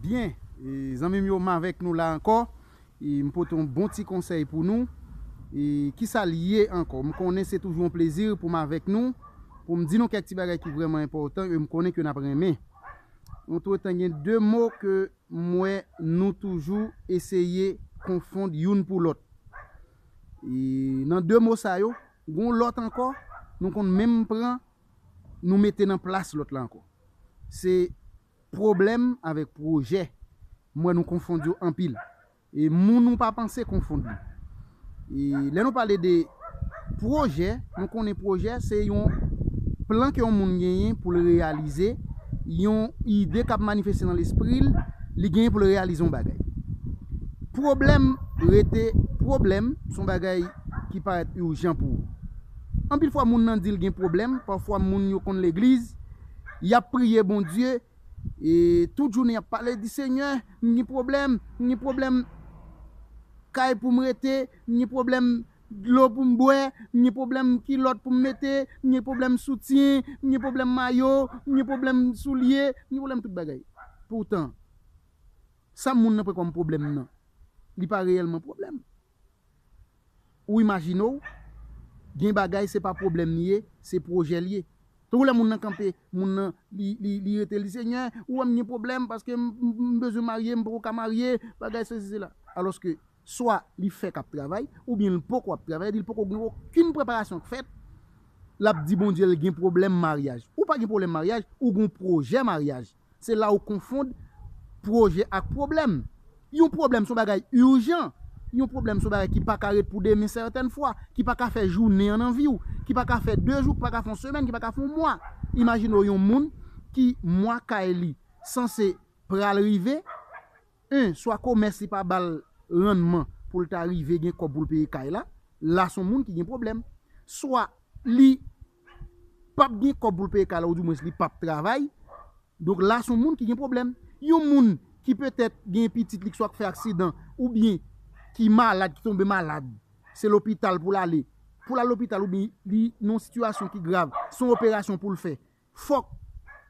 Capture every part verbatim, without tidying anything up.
Byen, e, zanmi m yo, m avèk nou la ankò. E, m pote yon bon ti konsèy pou nou. E, kisa l ye ankò? M konnen se toujou yon plezi pou m avèk nou, pou m di nou kèk ti bagay ki vrèman enpòtan, e m konnen ke n ap renmen. Antretan, gen de mo ke m wè nou toujou eseye konfonn youn pou lòt. E nan de mo sa yo, gon lòt ankò, nou konn menm pran, nou mete nan plas lòt la ankò. Se pwoblèm avèk pwojè. M wè nou konfonn yo anpil. E moun ou pa panse konfonn li. E lè nou pale de pwojè, nou konnen pwojè se yon plan ke yon moun genyen pou l reyalize, yon ide k ap manifeste nan lespri l, li genyen pou l reyalize yon bagay. Pwoblèm rete pwoblèm, se yon bagay ki parèt ijan pou ou. Anpil fwa moun nan di l gen pwoblèm, pafwa moun yo konn legliz, y ap priye Bondye, e tout jounen y ap pale, di, Senyè, m gen pwoblèm, m gen pwoblèm kay pou m rete, m gen pwoblèm dlo pou m bwè, m gen pwoblèm kilòt pou m mete, m gen pwoblèm soutyen, m gen pwoblèm mayo, m gen pwoblèm soulye, m gen pwoblèm tout bagay. Poutan, sa moun nan pran kòm pwoblèm nan, li pa reyèlman pwoblèm. Ou imajine w, gen bagay se pa pwoblèm li ye, se pwojè li ye. Tankou lè moun nan kanpe, moun nan, li, li, li rete, li, Senyè, ou wè m gen pwoblèm paske m, m, m bezwen marye, m poko ka marye, bagay sesi, sela. Alòske, swa li fèk ap travay, oubyen li poko ap travay, li poko gen okenn preparasyon k fèt, l ap di Bondye l gen pwoblèm maryaj. Ou pa gen pwoblèm maryaj, ou gen pwojè maryaj. Se la ou konfonn pwojè ak pwoblèm. Yon pwoblèm se yon bagay ijan. Yon pwoblèm se yon bagay ki pa ka ret pou demen sètèn fwa, ki pa ka fè jounen an nan vi w, ki pa ka fè de jou, ki pa ka fè yon semèn, ki pa ka fè yon mwa. Imajine w yon moun ki mwa kay li sanse pral rive, en, swa komès li pa ba l rannman pou l ta rive gen kòb pou l peye kay la, la se yon moun ki gen pwoblèm. Swa li p ap gen kòb pou l peye kay la, oudimwens li p ap travay, donk la se yon moun ki gen pwoblèm. Yon moun ki petèt gen pitit li ki swa k fè aksidan, oubyen ki malad, ki tonbe malad, se lopital pou l ale. Pou l al lopital oubyen li nan yon sitiyasyon ki grav, se yon operasyon pou l fè. Fòk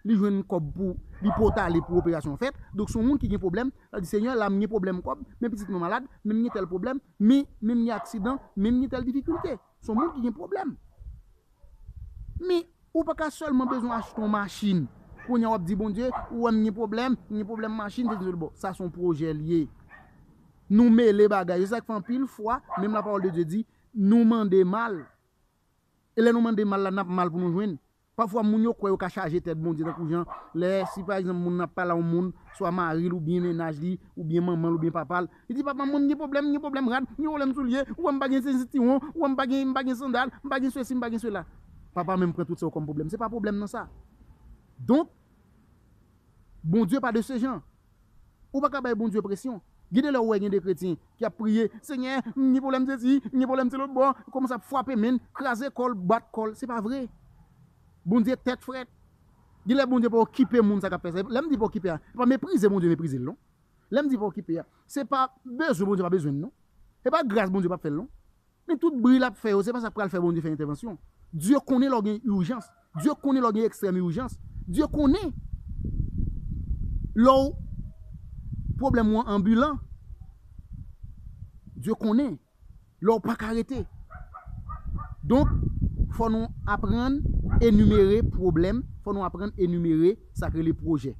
li jwenn kòb pou li pot ale pou operasyon an fèt. Donk, se yon moun ki gen pwoblèm. L ap di, Senyè, la m gen pwoblèm kòb, men pitit mwen malad, men m gen tèl pwoblèm, men, men m gen aksidan, men m gen tèl difikilte. Se yon moun ki gen pwoblèm. Men, ou pa ka sèlman bezwen achte yon machin. Kounye a w ap di, Bondye, ou wè m gen pwoblèm, m gen pwoblèm machin, se di, bon, sa se yon pwojè l ye. Nou mele bagay yo. Se sa k fè anpil fwa, menm lapawòl de Dye di, nou mande mal. E lè nou mande mal la, n ap mal pou nou jwenn. Pafwa, moun yo kwè yo ka chaje tèt Bondye, tankou jan lè, si pa egzanp, moun nan ap pale a yon moun, swa mari l, oubyen mennaj li, oubyen manman l, oubyen papa l, li di, Papa, mwen, m gen pwoblèm, m gen pwoblèm rad, m gen pwoblèm soulye, ou wè m pa gen sentiwon, ou wè m pa gen, m pa gen sandal, m pa gen sesi, m pa gen sela. Papa menm pran tout sa yo kòm pwoblèm. Se pa pwoblèm nan sa. Donk, Bondye pa de se jan. Ou pa ka bay Bondye presyon. Gen de lè ou wè gen de kretyen ki ap priye, Senyè, m gen pwoblèm sesi, m gen pwoblèm se lòt bò, kòmanse ap frape men l, kraze kò l, bat kò l. Se pa vre. Bondye tèt frèt. Gen lè Bondye pa okipe moun sa k ap fè sa. Lè m di pa okipe a, se pa meprize Bondye meprize l non. Lè m di pa okipe a, se pa bezwen Bondye pa bezwen l non. Se pa gras Bondye p ap fè l non. Men tout bri l ap fè yo, se pa sa k pral fè Bondye fè entèvansyon. Dye konnen lè w gen ijans. Dye konnen lè w gen ekstrèm ijans. Dye konnen lè w pwoblèm ou an anbilan. Dye konnen lè w pa ka rete. Donk, fò nou aprann enimere pwoblèm, fò nou aprann enimere sa k rele pwojè.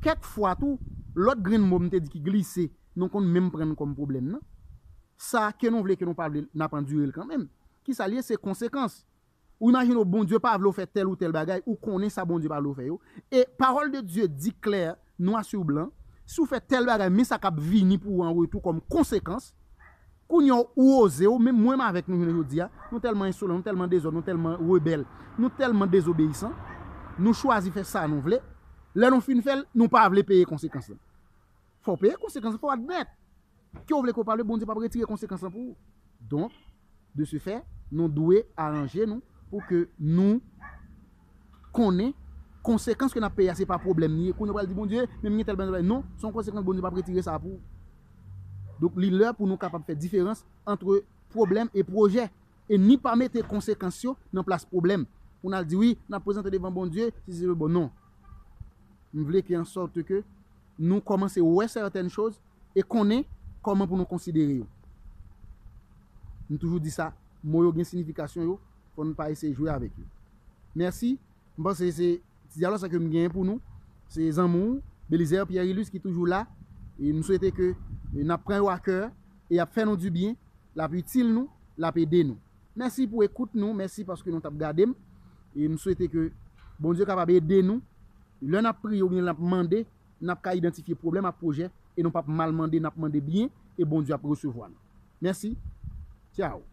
Kèk fwa tou, lòt grenn mo m te di ki glise, nou konn menm pran l kòm pwoblèm nan. Sa, ke nou vle, ke nou pa vle, n ap andire l kanmenm. Kisa l ye? Se konsekans. Ou imajine w, Bondye pa vle w fè tèl ou tèl bagay, ou konnen sa Bondye pa vle w fè yo. E pawòl de Dye di klè, nwa sou blan, si w fè tèl bagay, men sa k ap vini pou ou an retou kòm konsekans. Kounye a, ou oze w, menm mwen, m avèk nou jounen jodi a, nou tèlman ensolan, nou tèlman dezòd, nou tèlman rebèl, nou tèlman dezobeyisan, nou chwazi fè sa nou vle. Lè nou fin fè l, nou pa vle peye konsekans lan. Fò w peye konsekans lan, fò w admèt. Ke w vle ke w pa vle, Bondye p ap retire konsekans lan pou ou. Donk, de ce fait, nou dwe aranje nou pou ke nou konnen konsekans ke n ap peye a, se pa pwoblèm li ye. Kounye a w pral di, Bondye, men m gen tèl bagay. Non, se yon konsekans, Bondye p ap retire sa pou ou. Donk, li lè pou nou kapab fè diferans ant pwoblèm e pwojè. E ni pa mete konsekans yo nan plas pwoblèm. Pou n al di, wi, n ap prezante devan Bondye, si se bon, non. M vle ke an sòt ke nou kòmanse wè sètèn choz e konnen kòman pou nou konsidere yo. M toujou di sa, mo yo gen sinifikasyon yo, fò nou pa eseye jwe avèk yo. Mèsi. M panse se ti dyalòg sa ke m genyen pou nou. Se zanmi w, Belizaire Pierre Ilus ki toujou la. E m swete ke e, n ap pran yo a kè e y ap fè nou di byen, l ap itil nou, l ap ede nou. Mèsi pou ekout nou, mèsi paske nou t ap gade m. E m swete ke Bondye kapab ede nou. Lè n ap priye oubyen n ap mande, n ap ka idantifye pwoblèm ak pwojè e nou p ap mal mande, n ap mande byen e Bondye ap resevwa nou. Mèsi. Tchao.